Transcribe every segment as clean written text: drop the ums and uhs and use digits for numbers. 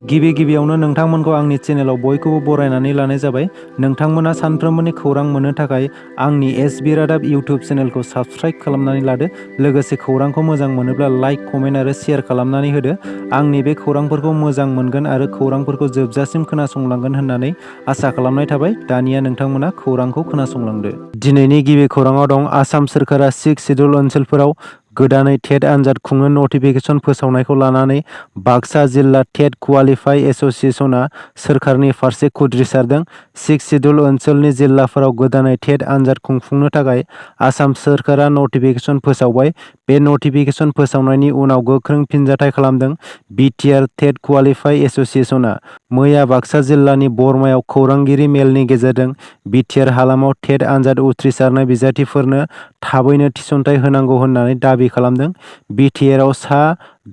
गिबियावनो नोंथांमोनखौ आंनि चेनेलाव बयखौबो बरायनानै लानाय जाबाय। नोंथांमोना सानफ्रोमबोनि खौरां मोननो थाखाय आंनि एसबि रादाब इउटिउब चेनेलखौ साबस्क्राइब खालामनानै लादो। लोगोसे खौरांखौ मोजां मोनोब्ला लाइक, कमेन्ट आरो शेयार खालामनानै होदो। आंनि बे खौरांफोरखौ मोजां मोनगोन आरो खौरांफोरखौ जोबजासिम खोनासंलांगोन होननानै आसा खालामनाय थाबाय। दानिया नोंथांमोना खौरांखौ खोनासंलांदो। दिनैनि गिबि खौराङाव दं आसाम सोरखारा 6 सिडुल ओनसोलफोराव गोदानै टेट आनजाद खुंनो नटिफिकेसन फोसावनायखौ लानानै बाक्सा जिल्ला टेट क्वालिफाइ एस'सिएशनआ सोरखारनि फारसे खुद्रिसारदों। 6 सिडुल ओनसोलनि जिल्लाफोराव गोदानै टेट आनजाद खुंफुंनो थाखाय आसाम सोरखारा नटिफिकेसन फोसावबाय। बे नटिफिकेसन फोसावनायनि उनाव गोख्रों फिनजाथाय खालामदों बिटिआर टेट क्वालिफाइ एस'सिएशनआ। मैया बाक्सा जिल्लानि बरमायाव खौरांगिरि मेलनि गेजेरजों बिटिआर हालामाव टेट आनजाद उथ्रिसारनाय बिजाथिफोरनो थाबैनो थिसनथाइ होनांगौ होननानै दाबि खालामदों। बिटिआरआव सा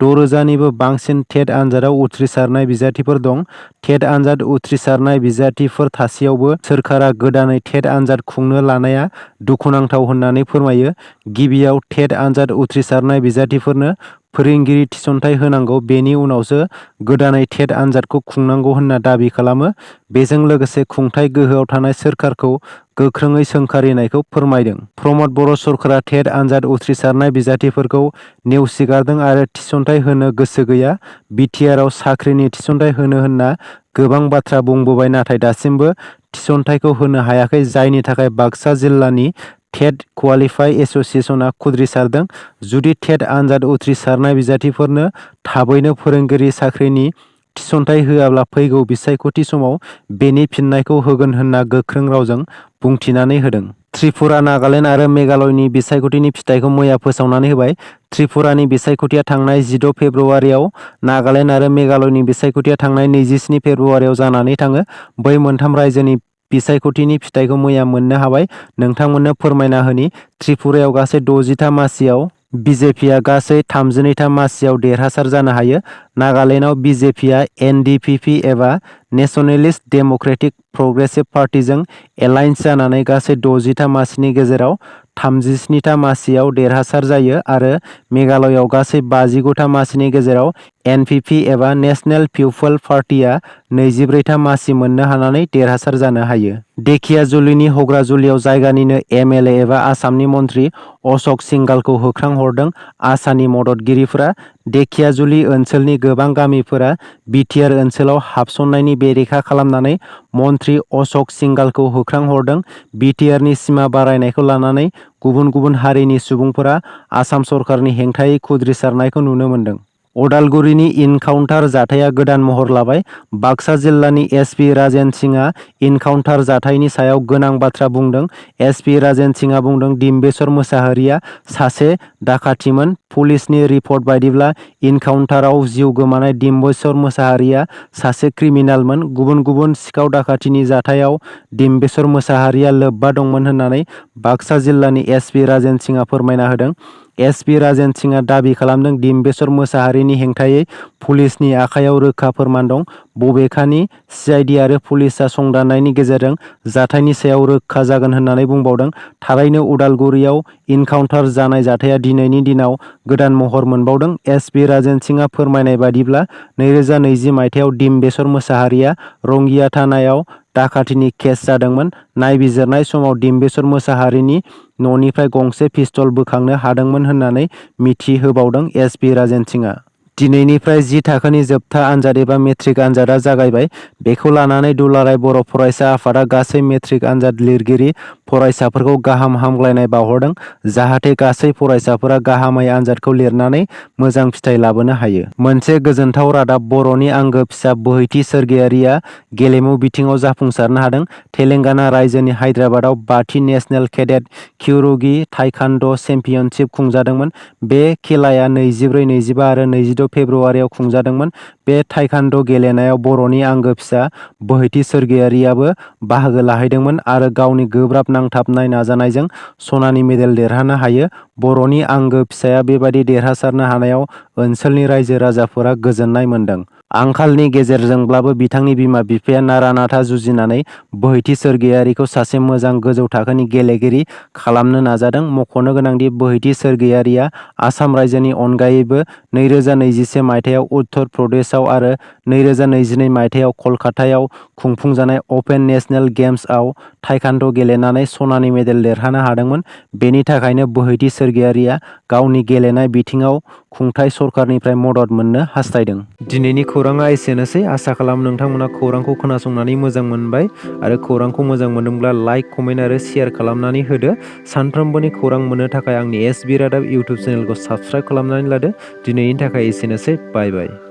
6,000निबो बांसिन टेट आनजादाव उथ्रिसारनाय बिजाथिफोर दं। टेट आनजाद उथ्रिसारनाय बिजाथिफोर थासेयावबो सोरखारा गोदानै टेट आनजाद खुंनो लानाया दुखुनांथाव होननानै फोरमायो। गिबियाव टेट आनजाद उथ्रिसारनाय बिजाथिफोरनो फोरोंगिरि थिसनथाइ होनांगौ, बेनि उनावसो गोदानै टेट आनजादखौ खुंनांगौ होनना दाबि खालामो। बेजों लोगोसे खुंथाय गोहोआव थानाय सोरखारखौ गोख्रोङै सोंखारिनायखौ फोरमायदों। प्रमद बर' सरकारा टेट आनजाद उथ्रिसारनाय बिजाथिफोरखौ नेवसिगारदों आरो थिसनथाइ होनो गोसो गैया। बिटिआरआव साख्रिनि थिसनथाइ होनो होनना गोबां बाथ्रा बुंबोबाय, नाथाय दासिमबो थिसनथाइखौ होनो हायाखै, जायनि थाखाय बाक्सा जिल्लानि टेट क्वालिफाइ एस'सिएशनआ खुद्रिसारदों। जुदि टेट आनजाद उथ्रिसारनाय बिजाथिफोरनो थाबैनो फोरोंगिरि साख्रिनि थिसनथाइ होआब्ला फैगौ बिसायख'थि समाव बेनि फिननायखौ होगोन होनना गोख्रों रावजों बुंथिनानै होदों। त्रिपुरा, नागालेन्ड आरो मेघालयनि बिसायख'थिनि फिथायखौ मैया फोसावनानै होबाय। त्रिपुरानि बिसायख'थिया थांनाय 16 फेब्रुआरियाव, नागालेन्ड आरो मेघालयनि बिसायख'थिया थांनाय 27 फेब्रुआरियाव जानानै थाङो। बै मोनथाम रायजोनि बिसायख'थिनि फिथायखौ मैया मोननो हाबाय। नोंथांमोननो फोरमायना होनि त्रिपुरायाव गासै 60था मासियाव बिजेपिआ गासै 32था मासियाव देरहासार जानो हायो। नागालेन्डआव बिजेपिआ एनडिपिपि एबा नेशनेलिस्ट डेम'क्रेटिक प्रग्रेसिभ पार्टिजों एलायन्स जानानै गासै 60था मासिनि गेजेराव 37था मासियाव देरहासार जायो आरो मेघालयआव गासै 59था मासिनि गेजेराव एनपिपि एबा नेशनेल पिपल पार्टिआ 24था मासि मोननो हानानै देरहासार जानो हायो। धेकियाजुलिनि हग्राजुलियाव जायगानिनो एमएलए एबा आसामनि मन्थ्रि अशक सिंघालखौ होख्रांहरदों आसानि मददगिरिफोरा। धेकियाजुलि ओनसोलनि गोबां गामिफोरा बिटिआर ओनसोलाव हाबसननायनि बेरेखा खालामनानै मन्थ्रि अशक सिंघालखौ होख्रांहरदों। बिटिआरनि सिमा बारायनायखौ लानानै गुबुन गुबुन हारिनि सुबुंफोरा आसाम सरकारनि हेंथायै खुद्रिसारनायखौ नुनो मोन्दों। अदालगुरिनि इनकाउन्टार जाथाया गोदान महर लाबाय। बाक्सा जिल्लानि एसपि राजेन सिंहआ इनकाउन्टार जाथायनि सायाव गोनां बाथ्रा बुंदों। एसपि राजेन सिंहआ बुंदों, डिम्बेश्वर मोसाहारिया सासे डाकातिमोन। पुलिसनि रिपर्ट बायदिब्ला इनकाउन्टाराव जिउ गोमानाय डिम्बेश्वर मोसाहारिया सासे क्रिमिनेलमोन। गुबुन गुबुन सिखाव दाखाथिनि जाथायाव डिम्बेश्वर मोसाहारिया लोब्बा दंमोन होननानै बाक्सा जिल्लानि एसपि राजेन सिंहआ फोरमायना होदों। एसपि राजेन सिंहआ दाबि खालामदों, डिम्बेश्वर मोसाहारिनि हेंथायै पुलिसनि आखायाव रोखा फोरमान दं। बबेखानि सिआइडि आरो पुलिसआ संदाननायनि गेजेरजों जाथायनि सायाव रोखा जागोन होननानै बुंबावदों। थारैनो उदालगुरियाव इनकाउन्टार जानाय जाथाया दिनैनि दिनाव गोदान महर मोनबावदों। एसपि राजेन सिंहआ फोरमायनाय बायदिब्ला 2020 मायथाइयाव डिम्बेश्वर मोसाहारिया रंगिया थानायाव डाकातिनि केस जादोंमोन। नायबिजिरनाय समाव डिम्बेश्वर मोसाहारिनि न'निफ्राय गंसे पिस्तल बोखांनो हादोंमोन होननानै मिथिहोबावदों एसपि राजेन सिंहआ। दिनैनिफ्राय 10 थाखोनि जोबथा आनजाद एबा मेट्रिक आनजादा जागायबाय। बेखौ लानानै दुलाराय बर' फरायसा आफादा गासै मेट्रिक आनजाद लिरगिरि फरायसाफोरखौ गाहाम हामग्लायनाय बावहरदों, जाहाथे गासै फरायसाफोरा गाहामै आनजादखौ लिरनानै मोजां फिथाइ लाबोनो हायो। मोनसे गोजोनथाव रादाब, बर'नि आंगो फिसा बोहैथि सोरगियारिया गेलेमु बिथिङाव जाफुंसारनो हादों। तेलेंगाना रायजोनि हायद्राबादाव 5थि नेशनेल केडेट क्युरुगी ताइक्वान्ड' चेम्पियनशिप खुंजादोंमोन। बे खेलाया 24, 25 आरो 26 फेब्रुआरियाव खुंजादोंमोन। बे ताइक्वान्ड' गेलेनायाव बर'नि आंगो फिसा बोहैथि सोरगियारियाबो बाहागो लाहैदोंमोन आरो गावनि गोब्राब नांथाबनाय नाजानायजों सनानि मेडेल देरहानो हायो। बर'नि आंगो फिसाया बेबादि देरहासारनो हानायाव ओनसोलनि रायजो राजाफोरा गोजोननाय मोन्दों। आंखालनि गेजेरजोंब्लाबो बिथांनि बिमा-बिफाया नारा-नाथा जुजिनानै बोहैथि सोरगियारिखौ सासे मोजां गोजौ थाखोनि गेलेगिरि खालामनो नाजादों। मख'नो गोनांदि बोहैथि सोरगियारिया आसाम रायजोनि अनगायैबो 2021 मायथाइयाव उत्तर प्रदेशआव आरो 2022 मायथाइयाव कलकातायाव खुंफुंजानाय अपेन नेशनेल गेम्सआव ताइक्वान्ड' गेलेनानै सनानि मेडेल देरहानो हादोंमोन। बेनि थाखायनो बोहैथि सोरगियारिया गावनि गेलेनाय बिथिङाव खुंथाय सरकारनिफ्राय मदद मोननो हास्थायदों। दिनैनि खौराङा एसेनोसै। आसा खालाम नोंथांमोना खौरांखौ खोनासंनानै मोजां मोनबाय आरो खौरांखौ मोजां मोनदोंब्ला लाइक, कमेन्ट आरो शेयार खालामनानै होदो। सानफ्रोमबोनि खौरां मोननो थाखाय आंनि एसबि रादाब इउटुब चेनेलखौ साबस्क्राइब खालामनानै लादो। दिनैनि थाखाय एसेनोसै। बाय बाय।